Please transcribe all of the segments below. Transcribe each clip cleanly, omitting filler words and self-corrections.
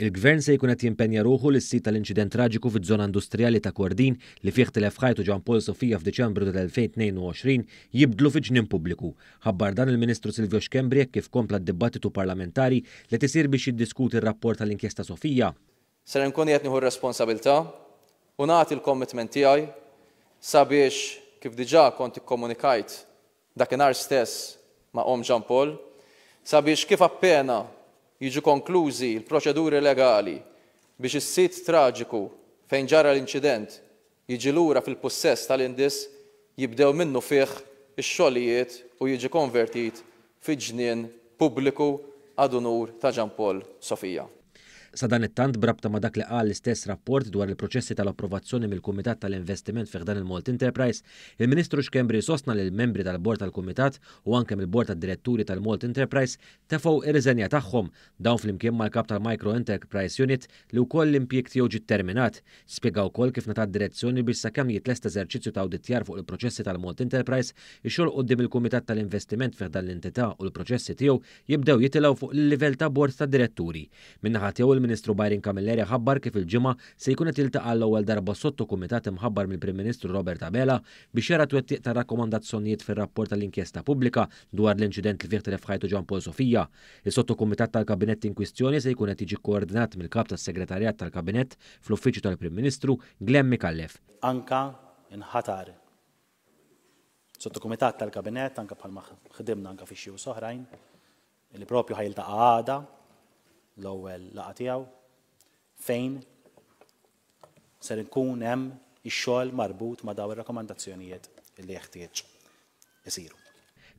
Il-Gvern se jkun qed jimpenja ruħu li s-sit tal-inċident traġiku fiż-żona industrijali ta' Kordin li fih tilef ħajtu Jean Paul Sofia f'Diċembru tal-2022 jibdlu fi ġnien pubbliku. Ħabbar dan il-Ministru Silvio Schembri hekk kif kompla d-dibattitu parlamentari li qed isir biex jiddiskuti r-rapport tal-inkjesta Sofia. Ser inkun qiegħed nieħu r-responsabilità u nagħti l-commitment tiegħi sabiex, kif diġà kont ikkomunikajt dakinhar stess ma' omm Jean Paul, sabiex kif appena jiġu konklużi l-proċeduri legali biex is-sit traġiku fejn ġara l-inċident jiġi lura fil-pussess tal-INDIS, jibdew minnufih ix-xogħlijiet u jiġi konvertit fi ġnien pubbliku ad unur ta' Jean Paul Sofia. Sadanittant, b'rabta ma' dak li qal l-istess rapport dwar il-proċessi tal-approvazzjoni mill-Kumitat tal-Investiment fi ħdan il-Malt Enterprise, il-Ministru Schembri sostna li l-membri tal-Bord tal-Kumitat u anke mill-Bord tad-Diretturi tal-Malt Enterprise tefgħu ir-riżenja tagħhom, dawn flimkien mal-Kap tal-Micro Enterprise Unit li wkoll l-impjieg tiegħu ġie tterminat. Spjega wkoll kif ngħatat direzzjoni biex sakemm jitlesta eżerċizzju ta' awditjar fuq il-proċessi tal-Malt Enterprise, ix-xogħol quddiem il-Kumitat tal-Investiment fi ħdan l-entità u l-proċessi tiegħu jibdew jitilgħu fuq il-livell ta' Bord tad-Diretturi. Min-naħa tiegħu il-Ministru Byron Camilleri ħabbar kif il-Ġimgħa se jkun qed jiltaqa' għall-ewwel darba sottokumitat imħabbar mill-Prim Ministru Robert Abela biex jara t-twettiq tar-rakkomandazzjonijiet fir-rapport tal-inkjesta pubblika dwar l-inċident li fih tilef ħajtu Jean Paul Sofia. Is-sottokumitat tal-Kabinett inkwistjoni se jkun qed jiġi kkoordinat mill-Kap tas-Segretarjat tal-Kabinett fl-Uffiċċju tal-Prim Ministru, Glenn Micallef. Anka nħatar Sottokumitat tal-Kabinett, anke bħalma ħdimna anke fi issues oħrajn, li propju ħa jiltaqa' għada l-ewwel laqgħa tiegħu fejn ser ikun hemm ix-xogħol marbut ma' dawn ir-rakkomandazzjonijiet li jeħtieġ isiru.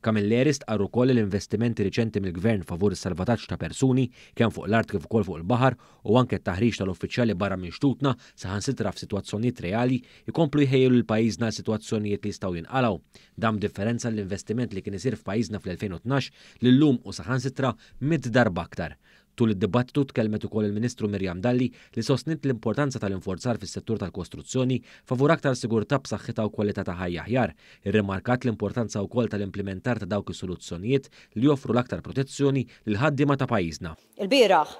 Camilleri stqarr ukoll li l-investimenti riċenti mill-Gvern favur is-salvataġġ ta' persuni, kemm fuq l-art kif ukoll fuq il-baħar, u anke t-taħriġ tal-uffiċjali barra minn xtutna, saħansitra f'sitwazzjonijiet reali, ikomplu jħejju lil pajjiżna għal sitwazzjonijiet li jistgħu jinqalgħu. Dan b'differenza għall-investiment li kien isir f'pajjiżna fl-2012 li llum hu saħansitra mitt darba aktar. Tul id-dibattitu tkellmet ukoll il-Ministru Miriam Dalli li sostniet l-importanza tal-inforzar fis-settur tal-kostruzzjoni favur aktar sigurtà b'saħħitha u kwalità ta' ħajja aħjar. Irrimarkat l-importanza wkoll tal-implimentar ta' dawk is-soluzzjonijiet li joffru l-aktar protezzjoni lill-ħaddiema ta' pajjiżna. Ilbieraħ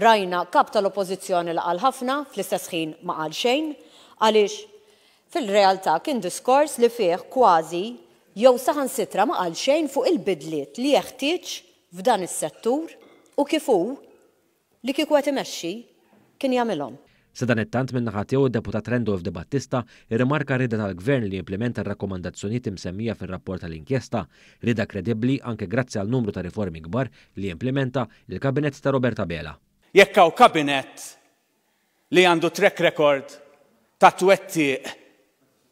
rajna Kap tal-Oppożizzjoni li qal ħafna, fl-istess ħin ma qal xejn, għaliex fil-realtà kien diskors li fih kważi jew saħansitra ma qal xejn fuq il-bidliet li jeħtieġ f'dan is-settur u kif hu, li kieku qed imexxi, kien jagħmilhom. Sadanittant min-naħa tiegħu d-Deputat Randolph De Battista rrimarka r-rieda tal-Gvern li jimplimenta r-rakkomandazzjonijiet imsemmija fir-rapport tal-inkjesta, rieda kredibbli anke grazzi għal numru ta' riformi kbar li implimenta l-Kabinett ta' Robert Abela. Jekk hawn Kabinett li għandu track record ta' twettiq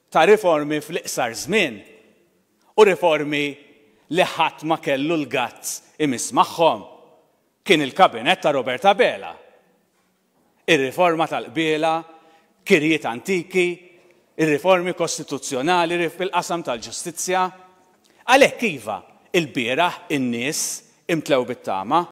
ta' riformi fl-iqsar żmien u riformi li ħadd ma kellu l-guts imiss magħhom, kien il-Kabinett ta' Robert Abela. Ir-riforma tal-qbiela, kirjiet antiki, ir-riformi kostituzzjonali fil-qasam tal-ġustizzja. Għalhekk iva, ilbieraħ in-nies imtlew bit-tama.